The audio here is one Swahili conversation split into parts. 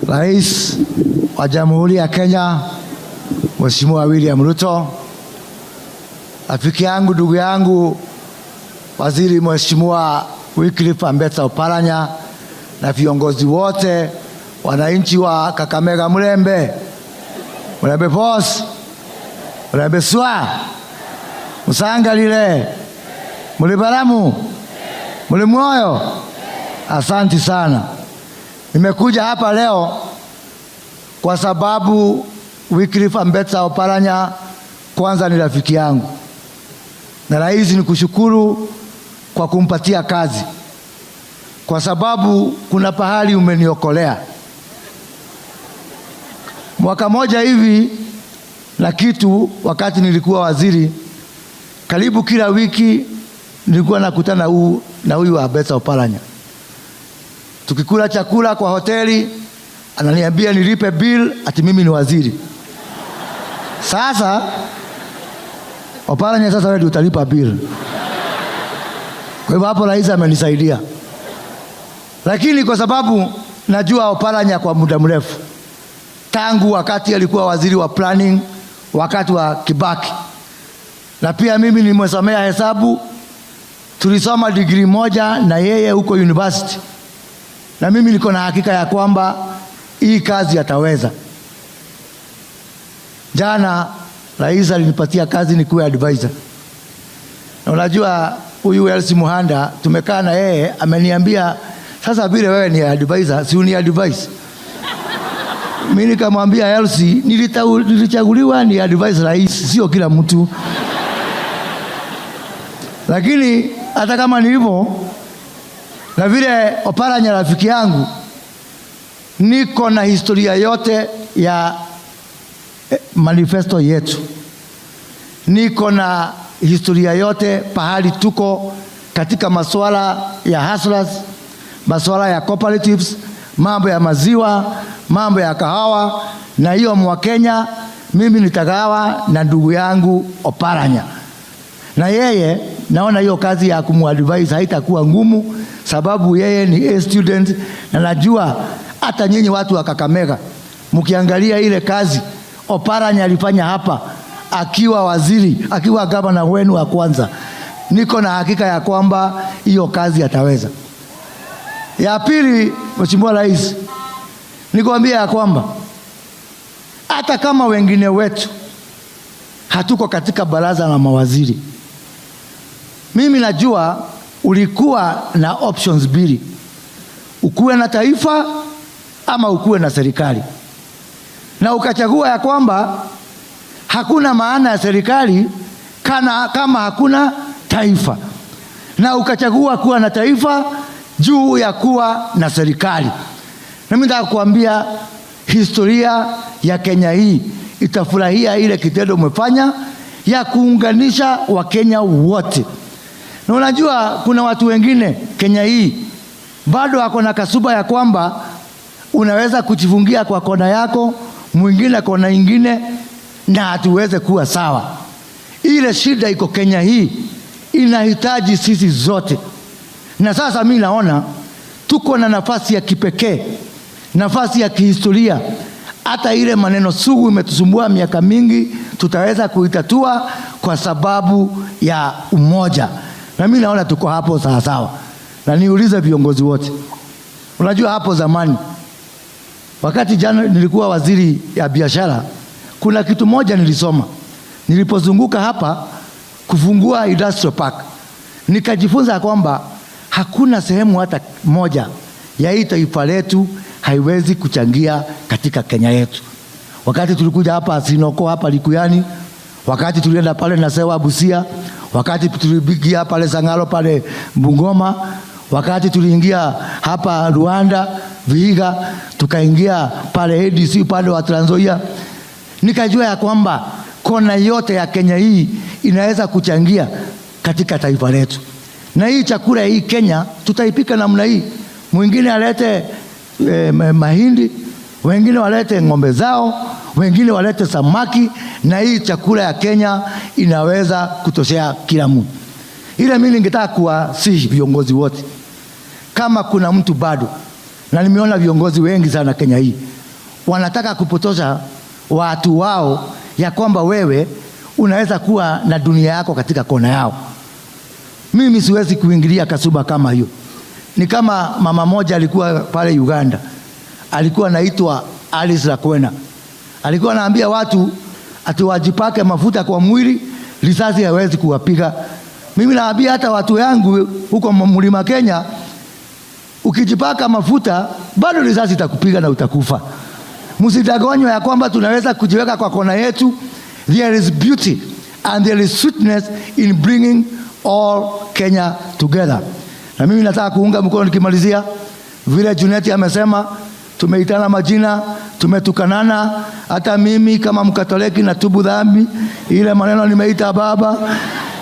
Rais wa Jamhuri ya Kenya Mheshimiwa William Ruto, rafiki yangu, ndugu yangu, Waziri Mheshimiwa Wycliffe Ambetsa Oparanya na viongozi wote, wananchi wa Kakamega, Mulembe, Mulembe Pos, Mulembe Swa, Musangalile, Mulibaramu, Mulimwoyo, asanti sana. Nimekuja hapa leo kwa sababu Wycliffe Ambetsa Oparanya kwanza ni rafiki yangu, na rais ni kushukuru kwa kumpatia kazi, kwa sababu kuna pahali umeniokolea. Mwaka moja hivi na kitu, wakati nilikuwa waziri, karibu kila wiki nilikuwa nakutana na huyu Ambetsa Oparanya. Tukikula chakula kwa hoteli, ananiambia nilipe bill ati mimi ni waziri. Sasa Oparanya, sasa wewe utalipa bill. Kwa hivyo hapo rais amenisaidia. Lakini kwa sababu najua Oparanya kwa muda mrefu, tangu wakati alikuwa waziri wa planning wakati wa Kibaki, na pia mimi nimesomea hesabu, tulisoma degree moja na yeye huko university, na mimi niko na hakika ya kwamba hii kazi ataweza. Jana rais alinipatia kazi nikuwe advisor. Na unajua huyu Elsie Muhanda tumekaa na yeye, ameniambia sasa vile wewe ni advisor, si uni advise. Mimi nikamwambia Elsie, nilichaguliwa ni advise rais, sio kila mtu. Lakini hata kama ni hivyo, na vile Oparanya rafiki yangu, niko na historia yote ya manifesto yetu, niko na historia yote pahali tuko katika masuala ya hustlers, masuala ya cooperatives, mambo ya maziwa, mambo ya kahawa, na hiyo Mwakenya mimi nitagawa na ndugu yangu Oparanya. Na yeye naona hiyo kazi ya kumuadvise haitakuwa ngumu, sababu yeye ni a student, na najua hata nyinyi watu wa Kakamega mkiangalia ile kazi Oparanya alifanya hapa akiwa waziri, akiwa gavana wenu wa kwanza, niko na hakika ya kwamba hiyo kazi ataweza. Ya pili, Mheshimiwa Rais, nikwambia ya kwamba hata kama wengine wetu hatuko katika baraza la mawaziri, mimi najua ulikuwa na options mbili, ukuwe na taifa ama ukuwe na serikali, na ukachagua ya kwamba hakuna maana ya serikali kama hakuna taifa, na ukachagua kuwa na taifa juu ya kuwa na serikali. Na mimi nataka kuambia historia ya Kenya hii itafurahia ile kitendo umefanya ya kuunganisha Wakenya wote. Na unajua kuna watu wengine Kenya hii bado wako na kasuba ya kwamba unaweza kujifungia kwa kona yako, mwingine kona ingine, na hatuweze kuwa sawa. Ile shida iko Kenya hii inahitaji sisi zote. Na sasa mimi naona tuko na nafasi ya kipekee, nafasi ya kihistoria. Hata ile maneno sugu imetusumbua miaka mingi, tutaweza kuitatua kwa sababu ya umoja. Na mimi naona tuko hapo sawa sawa. Na niulize viongozi wote. Unajua hapo zamani, wakati jana nilikuwa waziri ya biashara, kuna kitu moja nilisoma. Nilipozunguka hapa kufungua industrial park, nikajifunza kwamba hakuna sehemu hata moja ya hii taifa letu haiwezi kuchangia katika Kenya yetu. Wakati tulikuja hapa Sinoko hapa Likuyani, wakati tulienda pale Nasewa Busia, wakati tuliingia pale Sangalo pale Bungoma, wakati tuliingia hapa Rwanda Vihiga, tukaingia pale ADC upande wa Trans Nzoia, nikajua ya kwamba kona yote ya Kenya hii inaweza kuchangia katika taifa letu. Na hii chakula hii Kenya tutaipika namna hii, mwingine alete mahindi, wengine walete ng'ombe zao, wengine walete samaki, na hii chakula ya Kenya inaweza kutoshea kila mtu. Ile mimi ningetaka kuwasihi viongozi wote, kama kuna mtu bado Na nimeona viongozi wengi sana Kenya hii wanataka kupotosha watu wao ya kwamba wewe unaweza kuwa na dunia yako katika kona yao. Mimi siwezi kuingilia kasuba kama hiyo. Ni kama mama moja alikuwa pale Uganda, alikuwa anaitwa Alice Lakwena. Alikuwa anaambia watu ati wajipake mafuta kwa mwili, risasi hawezi kuwapiga. Mimi naambia hata watu yangu huko Mlima Kenya, ukijipaka mafuta bado risasi itakupiga na utakufa. Msidanganywe ya kwamba tunaweza kujiweka kwa kona yetu. There is beauty and there is sweetness in bringing all Kenya together. Na mimi nataka kuunga mkono nikimalizia vile Junet amesema, tumeitana majina, tumetukanana. Hata mimi kama Mkatoliki natubu dhambi ile maneno nimeita baba,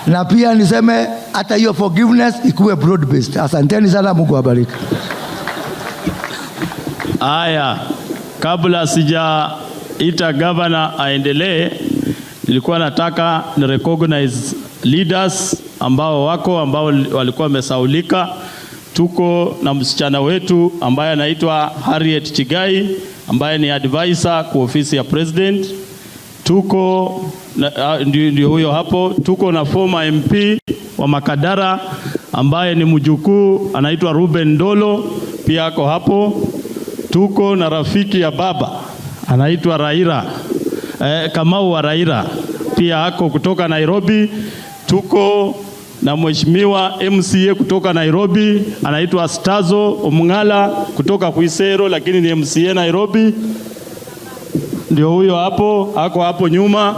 na pia niseme hata hiyo forgiveness ikuwe broad based. Asanteni sana, Mungu awabariki. Aya, kabla sijaita gavana aendelee, nilikuwa nataka ni recognize leaders ambao wako ambao walikuwa wamesaulika. Tuko na msichana wetu ambaye anaitwa Harriet Chigai ambaye ni advisor kwa ofisi ya president. Tuko na, ndio huyo hapo. Tuko na former MP wa Makadara ambaye ni mjukuu anaitwa Ruben Ndolo, pia ako hapo. Tuko na rafiki ya baba anaitwa Raila Kamau wa Raila pia ako kutoka Nairobi. Tuko na mheshimiwa MCA kutoka Nairobi anaitwa Stazo Omng'ala kutoka Khwisero, lakini ni MCA Nairobi. Ndio huyo hapo, ako hapo nyuma,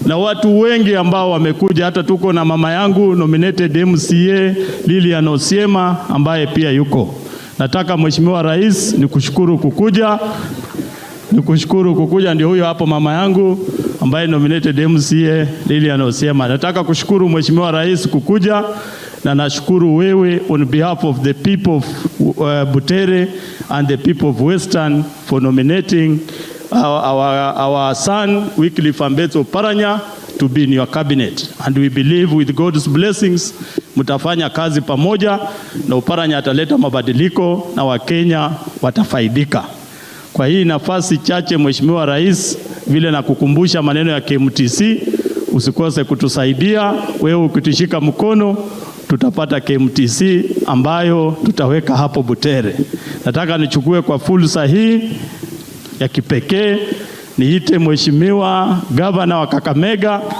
na watu wengi ambao wamekuja. Hata tuko na mama yangu nominated MCA Lilian Osiema ambaye pia yuko. Nataka Mheshimiwa Rais nikushukuru kukuja, nikushukuru kukuja. Ndio huyo hapo mama yangu ambaye nominated MCA Lilian Osiema. Nataka kushukuru Mheshimiwa Rais kukuja na nashukuru wewe on behalf of the people of Butere and the people of Western for nominating our son Wycliffe Ambetsa Oparanya to be in your cabinet, and we believe with God's blessings mtafanya kazi pamoja na Oparanya ataleta mabadiliko na Wakenya watafaidika. Kwa hii nafasi chache, Mheshimiwa Rais, vile nakukumbusha maneno ya KMTC, usikose kutusaidia. Wewe ukitushika mkono, tutapata KMTC ambayo tutaweka hapo Butere. Nataka nichukue kwa fursa hii ya kipekee niite Mheshimiwa Gavana wa Kakamega.